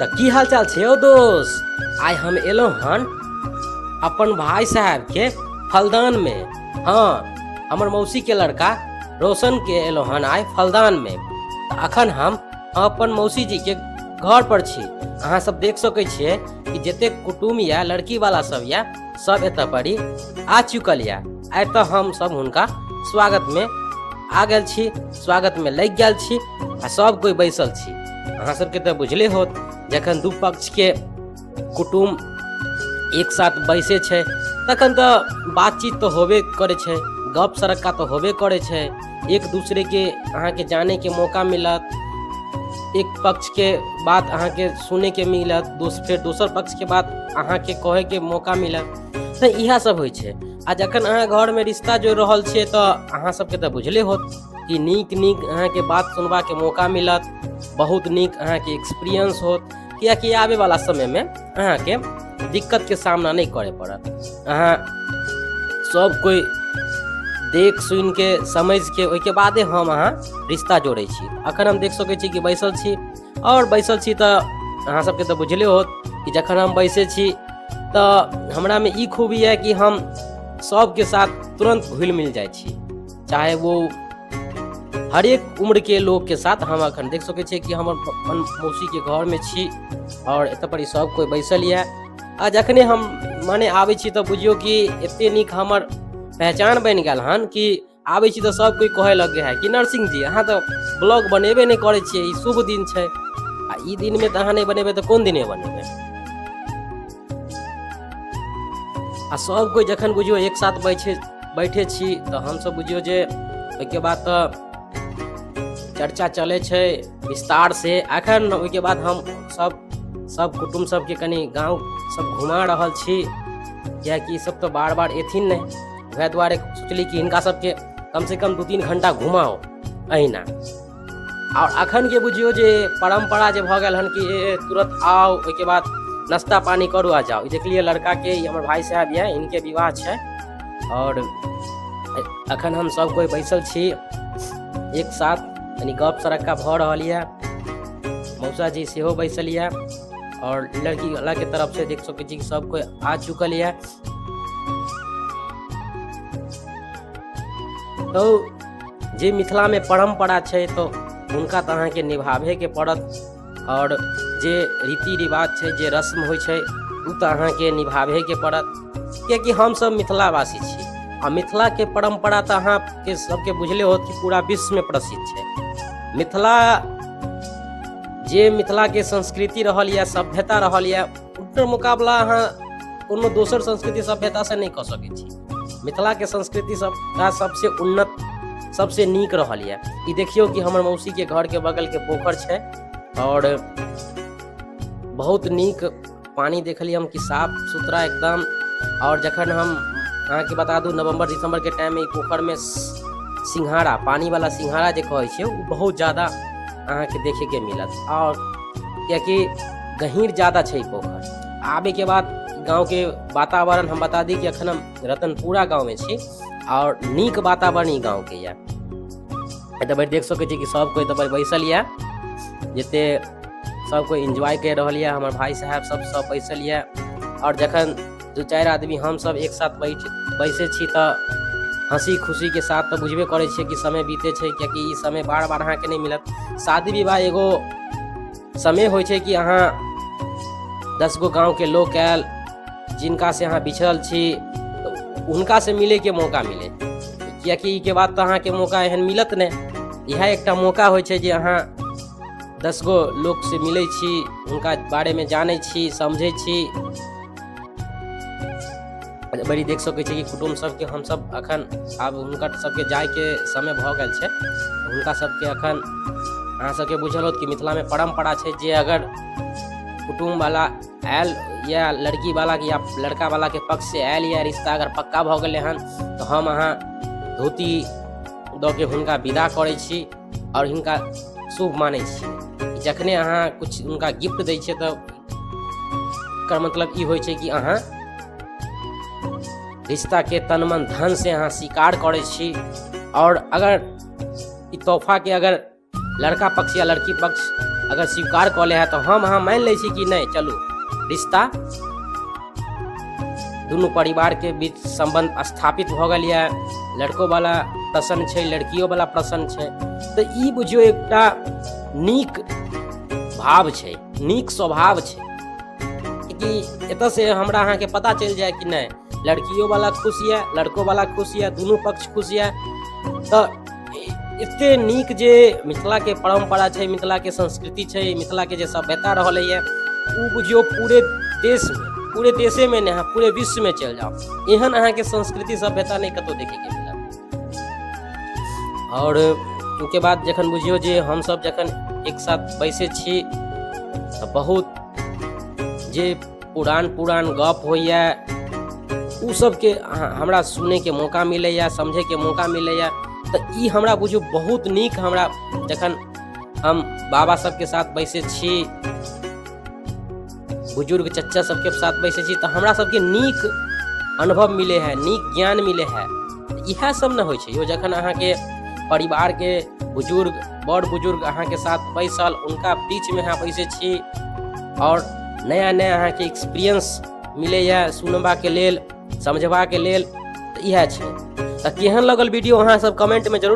तऽ की हाल चाल छै यौ दोस्त? आइ हम एलहुँ हन अपन भाय साहेबके फलदानमे। हँ, हमर मौसीके लड़का रोशनके एलहुँ हन आइ फलदानमे। तऽ अखन हम अपन मौसी जीके घर पर छी। अहाँ सब देख सकै छियै कि जतेक कुटुम्ब यऽ, लड़की वाला सब यऽ, सब एतऽ परी आ चुकल यऽ। आइ तऽ हम सब हुनका स्वागतमे आ गेल छी, स्वागतमे लागि गेल छी आ सब कोइ बैसल छी। अहाँ सबके तऽ बुझले होत, जखन दू पक्षके कुटुम्ब एक साथ बैसे छै तखन तऽ बातचीत तऽ होबे करै छै, गप सरक्का तऽ होबे करै छै। एक दूसरेके अहाँके जानैके मौका मिलत, एक पक्षके बात अहाँके सुनैके मिलत, फेर दोसर पक्षके बात अहाँके कहैके मौका मिलत। तऽ इएह सब होइ छै। आ जखन अहाँ घरमे रिश्ता जोड़ि रहल छियै तऽ अहाँ सबके तऽ बुझले होत कि नीक नीक अहाँके बात सुनबाके मौका मिलत, बहुत नीक अहाँके एक्सपीरियंस होत, कियाकि आबैवला समयमे अहाँके दिक्कतके सामना नहि करय पड़त। अहाँ सब कोइ देख सुनिके समझिके ओहिके बादे हम अहाँ रिश्ता जोड़ै छी। अखन हम देख सकै छी कि बैसल छी, आओर बैसल छी तऽ अहाँ सबके तऽ बुझले होत कि जखन हम बैसै छी तऽ हमरामे ई खूबी यऽ कि हम सबके साथ तुरन्त घुलि मिल जाइ छी, चाहे वो हरेक उम्रके लोकके साथ। हम अखन देख सकै छियै कि हम अपन मौसीके घरमे छी आओर एतऽ पर ई सब कोइ बैसल यऽ। आ जखने हम माने आबै छी तऽ बुझियौ कि एते नीक हमर पहचान बनि गेल हन कि आबै छी तऽ सब कोइ कहै लगै है कि नरसिंह जी अहाँ तऽ ब्लॉग बनेबे नहि करै छियै, ई शुभ दिन छै आ ई दिनमे तऽ अहाँ नहि बनेबै तऽ कोन दिने बनेबै। आ सब कोइ जखन बुझियौ एक साथ बैठे छी तऽ हमसब बुझियौ जे ओहिके बाद तऽ चर्चा चलै छै विस्तार से। अखन ओहिके बाद हम सब कुटुम्ब सबके कनि गाँव सब घुमा रहल छी, किएकि ई सब तऽ बार बार एथिन नहि, वएह दुआरे सोचली कि हिनका सबके कम से कम 2-3 घंटा घुमाओ अहिना। आओर अखन के बुझियौ जे परम्परा जे भऽ गेल हन कि तुरंत आउ, ओहिके बाद नाश्ता पानी करू आ जाउ। ई देखलियै लड़का के, ई हमर भाई साहब यऽ, इनके विवाह छै और अखन हम सब कोइ बैसल छी एक साथ, कनि गप सरक्का भऽ रहल यऽ। मौसा जी सेहो बैसल यऽ और लड़की वाला के तरफ से देख सकै छी कि सब कोइ आ चुकल यऽ। तो जे मिथिलामे परम्परा छै तऽ हुनका तऽ अहाँके निभाबैके पड़त, आओर जे रीति रिवाज छै, जे रस्म होइ छै, ओ तऽ अहाँके निभाबैके पड़त, कियाकि हमसभ मिथिलावासी छी आ मिथिलाके परम्परा तऽ अहाँके सबके बुझले होत कि पूरा विश्वमे प्रसिद्ध छै। मिथिला जे मिथिलाके संस्कृति रहल यऽ, सभ्यता रहल यऽ, ओकर मुकाबला अहाँ कोनो दोसर संस्कृति सभ्यतासँ नहि कऽ सकै छी। मिथिलाके संस्कृति सभ्यता सबसे उन्नत, सबसे नीक रहल यऽ। ई देखियौ कि हमर मौसीके घरके बगलके पोखरि छै और बहुत नीक पानी देखलियै हम कि साफ सुथरा एकदम। और जखन हम अहाँके बता दू नवम्बर दिसम्बरके टाइममे ई पोखरिमे सिंघाड़ा, पानीवला सिंघाड़ा जे कहै छियै, ओ बहुत ज्यादा अहाँके देखैके मिलत, और कियाकि गहीँर ज्यादा छै ई पोखरि। आबैके बाद गाँवके वातावरण हम बता दी कि अखन हम रतनपुरा गाँवमे छी और नीक वातावरण ई गाँवके यऽ। एतऽ पर देख सकै छी कि सब कोइ एतऽ पर बैसल यऽ, जते सब कोइ एन्जॉय करि रहल यऽ। हमर भाई साहब सब बैसल यऽ और जखन 2-4 आदमी हम सब एक साथ बैसै छी तऽ हँसी खुशीके साथ तऽ बुझबे करै छियै कि समय बीतै छै, कियाकि ई समय बार बार अहाँके नहि मिलत। शादी विवाह एगो समय होइ छै कि अहाँ 10 गो गाँवके लोक आयल, जिनका से अहाँ बिछड़ल छी हुनका से मिलैके मौका मिले, कियाकि ई के बाद तऽ अहाँके मौका एहन मिलत नहि। इएह एकटा मौका होइ छै जे अहाँ 10 गो लोक से मिलै छी, हुनका बारेमे जानै छी, समझै छी। बड़ी देख सकै छी कि कुटुम्ब सबके हमसब अखन आब हुनकर सबके जाइके समय भऽ गेल छै। हुनका सबके अखन अहाँ सबके बुझल होत कि मिथिलामे परम्परा छै जे अगर कुटुम्बवला आयल या लड़की वाला या लड़का वाला के पक्ष से आयल या रिश्ता अगर पक्का भऽ गेलै हन तऽ हम अहाँ धोती दऽ के हुनका विदा करै छी आओर हिनका शुभ मानै छी। जखने अहाँ कुछ हुनका गिफ्ट दै छियै तऽ एकर मतलब ई होइ छै कि अहाँ रिश्ता के तन मन धन से अहाँ स्वीकार करै छी। आओर अगर ई तोहफा के अगर लड़का पक्ष या लड़की पक्ष अगर स्वीकार कऽ लै है तऽ हम अहाँ मानि लै छी कि नहि, चलू रिश्ता दुनू परिवारके बीच सम्बन्ध स्थापित भऽ गेल यऽ। लड़को वाला प्रसन्न छै, लड़कियो वाला प्रसन्न छै। तऽ ई बुझियौ एकटा नीक भाव छै, नीक स्वभाव छै कि एतऽसँ हमरा अहाँके पता चलि जाय कि नहि, लड़कियो वाला खुश यऽ, लड़को वाला खुश यऽ, दुनू पक्ष खुश यऽ। तऽ एते नीक जे मिथिलाके परम्परा छै, मिथिलाके संस्कृति छै, मिथिलाके जे सभ्यता रहलैए, ओ बुझियौ पूरे देशमे, पूरे देशेमे नहि, अहाँ पूरे विश्वमे चलि जाउ, एहन अहाँके संस्कृति सभ्यता नहि कतहु देखैके मिलत। आओर ओहिके बाद जखन बुझियौ जे हमसभ जखन एक साथ बैसै छी तऽ बहुत जे पुरान पुरान गप होइए, ओ सबके हमरा सुनैके मौका मिलैए, समझैके मौका मिलैए। तऽ ई हमरा बुझू बहुत नीक। हमरा जखन हम बाबा सबके साथ बैसै छी, बुजुर्ग चच्चा सबके साथ बैसै छी, तऽ हमरा सबके नीक अनुभव मिलै है, नीक ज्ञान मिलै है। इएह सब ने होइ छै यौ, जखन अहाँके परिवारके बुजुर्ग, बड़ बुजुर्ग अहाँके साथ बैसल, हुनका बीचमे अहाँ बैसै छी आओर नया नया अहाँके एक्सपीरियंस मिलैए सुनबाके लेल, समझबाके लेल। तऽ इएह छै। तऽ केहन लगल वीडियो, अहाँ सब कमेंटमे जरूर